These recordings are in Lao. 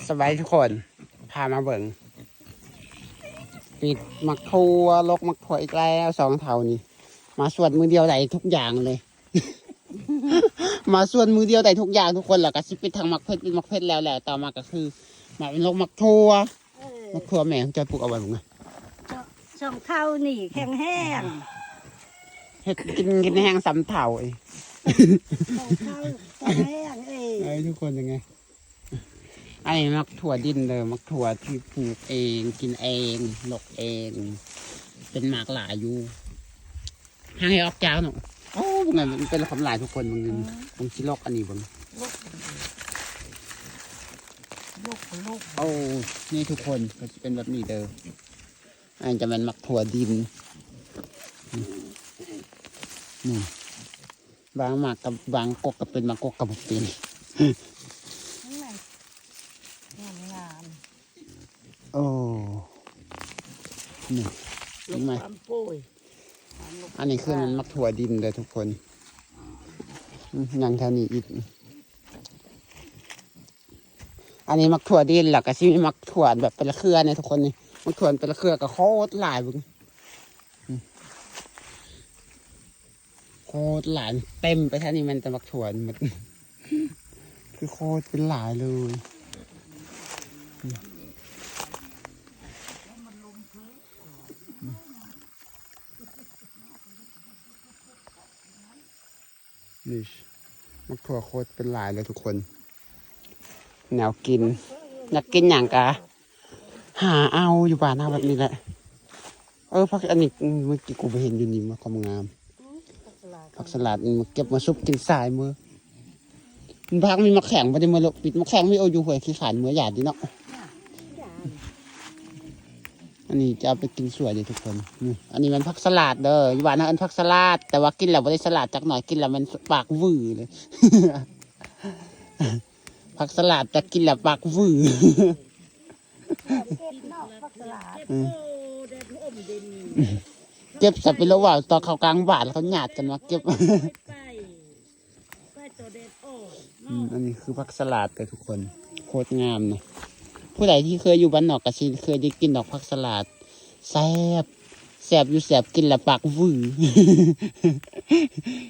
ສະບາຍທຸກຄົນ ພາມາເບິ່ງ ປິດໝາກຖົ່ວ ລົກໝາກຖົ່ວອີກແລ້ວ ສອງເຖົ້ານີ້ ມາສວນມື້ດຽວໄດ້ທຸກຢ່າງເລີຍ ມາສວນມື້ດຽວໄດ້ທຸກຢ່າງທຸກຄົນ ແລ້ວກໍຊິປິດທັງໝາກເຜັດ ປິດໝາກເຜັດແລ້ວ ແລ້ວຕໍ່ມາກໍຄືມາເປັນລົກໝາກຖົ່ວ ເອີ ໝາກຖົ່ວແມ່ຂອງເຈົ້າປູກເອົາໄວ້ເບິ່ງນະ ສອງເຖົ້ານີ້ແຂງແຮງ ເຮັດກິນ ກິນແຮງສ່ຳເຖົ້າອີກ ສອງເຖົ້າແຂງແຮງເອີຍ ເອີຍ ທຸກຄົນ ຍັງໄງ ອັນນີ້ໝາກຖົ່ວດິນເດີ ໝາກຖົ່ວທີ່ປູກເອງ ກິນເອງ ລົກເອງ ເປັນໝາກຫຼາຍຢູ່ ຫາໃຫ້ອອກຈາກເນາະ ໂອ້ ເບິ່ງ ມັນເປັນຄວາມຫຼາຍທຸກຄົນ ເບິ່ງ ເບິ່ງຊິລົກອັນນີ້ເບິ່ງ ໂອ້ ນີ້ທຸກຄົນ ກໍຈະເປັນແບບນີ້ເດີ ອັນນີ້ຈະແມ່ນໝາກຖົ່ວດິນ ນີ້ ບາງໝາກກັບ ບາງກົກກໍເປັນ ບາງກົກກໍບໍ່ເປັນ ງາມໆ ໂອ້ ນີ້ ເຫັນໄໝ? ອັນນີ້ຄືມັນໝາກຖົ່ວດິນເດີທຸກຄົນ ອືມ ຍັງເທົ່ານີ້ອີກ ອັນນີ້ໝາກຖົ່ວດິນ ແລ້ວກໍຊິມີໝາກຖົ່ວແບບເປັນລະເຄືອນີ້ທຸກຄົນ ນີ້ ໝາກຖົ່ວເປັນລະເຄືອກໍໂຄດຫຼາຍເບິ່ງ ໂຄດຫຼາຍ ເຕັມໄປທາງນີ້ແມ່ນແຕ່ໝາກຖົ່ວໝົດ ຄືໂຄດເປັນຫຼາຍເລີຍ ນີ້ ໝາກຖົ່ວໂຄດເປັນຫຼາຍເລີຍທຸກຄົນ ແນວກິນ ຢາກກິນຫຍັງກະ ຫາເອົາຢູ່ບ້ານເຮົາແບບນີ້ແຫຼະ ເອີ ຜັກອັນນີ້ ອືມ ເມື່ອກີ້ກູໄປເຫັນຢູ່ນີ້ ມັນຄວາມງາມ ອືມ ຜັກສະຫຼັດ ຜັກສະຫຼັດ ອືມ ເກັບມາຊຸບກິນຊາຍມື້ ມັນຜັກມີໝາກແຂ້ງບໍ່ໄດ້ມາລົກປິດ ໝາກແຂ້ງມີ ໂອ ຢູ່ຫ້ວຍຂີ້ຂານເມືອຢາດເດ້ເນາະ ອັນນີ້ຈະເອົາໄປກິນສວຍເດ້ທຸກຄົນ ນີ້ ອັນນີ້ແມ່ນຜັກສະຫຼັດເດີ ຢູ່ບ້ານເຮົາເອີ້ນຜັກສະຫຼັດ ແຕ່ວ່າກິນແລ້ວບໍ່ໄດ້ສະຫຼາດຈັກໜ້ອຍ ກິນແລ້ວແມ່ນປາກຫວືເລີຍ ຜັກສະຫຼັດ ແຕ່ກິນແລ້ວປາກຫວື ເກັບເນາະ ຜັກສະຫຼັດ ເກັບ ອືມ ໂອ້ ແດດຮົ່ມເດນີ້ ເກັບໃສ່ເປັນລະຫວ່າງຕອນເຂົ້າກາງບ້ານ ເຂົາຍາດກັນມາເກັບ ໄປ ໄປ ໄປຕໍ່ແດດອອກ ອືມ ເນາະ ອັນນີ້ຄືຜັກສະຫຼັດເດີທຸກຄົນ ໂຄດງາມນະ ຜູ້ໃດທີ່ເຄີຍຢູ່ບ້ານນອກກໍຊິເຄີຍໄດ້ກິນດອກຜັກສະຫຼັດ ແຊບ ແຊບຢູ່ແຊບ ກິນແລ້ວປາກຫວື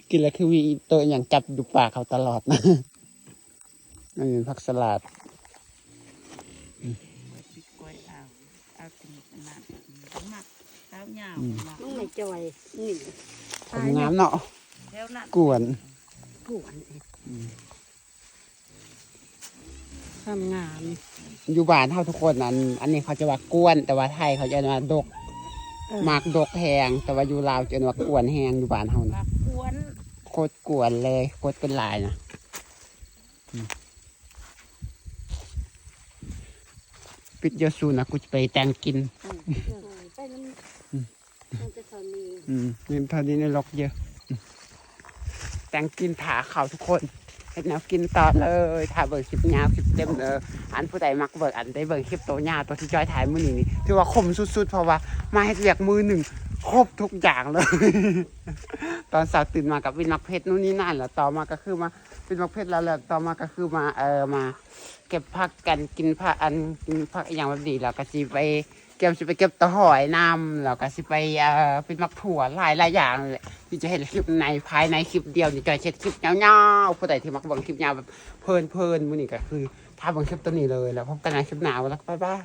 ກິນແລ້ວຄືມີໂຕອີ່ຫຍັງຈັບຢູ່ປາກເຮົາຕະຫຼອດນະ. ອັນນີ້ຜັກສະຫຼັດ ອືມ ເອົາຕິດອັນນັ້ນ ມັກຂາວຍາວ ອືມ ມັກ ນ້ອງແມ່ຈອຍ ນີ້ ຄວາມງາມເນາະ ແຖວນັ້ນ ກວນ ກວນ ອືມ ງາມໆ ຢູ່ບ້ານເຮົາທຸກຄົນ ອັນ ອັນນີ້ເຂົາຈະວ່າກວນ ແຕ່ວ່າໄທເຂົາຈະວ່າດົກ ເອີ ໝາກດົກແຮງ ແຕ່ວ່າຢູ່ລາວຈະວ່າກວນແຮງ ຢູ່ບ້ານເຮົານີ້ ໝາກກວນ ໂຄດກວນເລີຍ ໂຄດເປັນຫຼາຍນະ. ອືມ ປິດເຢາະສູນນະ ກູຈະໄປແຕ່ງກິນ ອືມ ເອີ ໄປນຳ ອືມ ມັນຈະເທົ່ານີ້ ອືມ ມີເທົ່ານີ້ໃນລັອກເຢາະ ອືມ ແຕ່ງກິນຖ້າເຂົ້າທຸກຄົນ ເຮັດແນວກິນຕໍ່ເລີຍ ຖ້າເບິ່ງຄລິບຍາວຄລິບເຕັມເດີ. ອັນຜູ້ໃດມັກເບິ່ງ ອັນໄດ້ເບິ່ງຄລິບໂຕຍາວ ໂຕທີ່ຈ້ອຍຖ່າຍມື້ນີ້ນີ້ ຖືວ່າຄຸ້ມສຸດໆ ເພາະວ່າມາເຮັດວຽກມື້ໜຶ່ງຄົບທຸກຢ່າງເລີຍ ຕອນເຊົ້າຕື່ນມາກໍປິ່ນໝາກເຜັດ ນູ່ນນີ້ນັ້ນ ແລ້ວຕໍ່ມາກໍຄືມາ ປິ່ນໝາກເຜັດແລ້ວ ແລ້ວຕໍ່ມາກໍຄືມາ ເອີ ມາເກັບຜັກກັນ ກິນຜັກ ອັນ ກິນຜັກອີ່ຫຍັງແບບນີ້ ແລ້ວກໍຊິໄປ ກຽມຊິໄປເກັບຕະຫອຍນຳ ແລ້ວກໍຊິໄປ ເອີ ປິ່ນໝາກຖົ່ວ ຫຼາຍໆຢ່າງແຫຼະ ທີ່ຈະເຫັນຄລິບໃນ ພາຍໃນຄລິບດຽວນີ້ ຈອຍເຮັດຄລິບຍາວໆ. ຜູ້ໃດທີ່ມັກເບິ່ງຄລິບຍາວແບບເພີນໆ ມື້ນີ້ກໍຄືຖ້າເບິ່ງຄລິບໂຕນີ້ເລີຍ ແລ້ວພົບກັນໃນຄລິບໜ້າ ແລ້ວກໍບາຍບາຍ.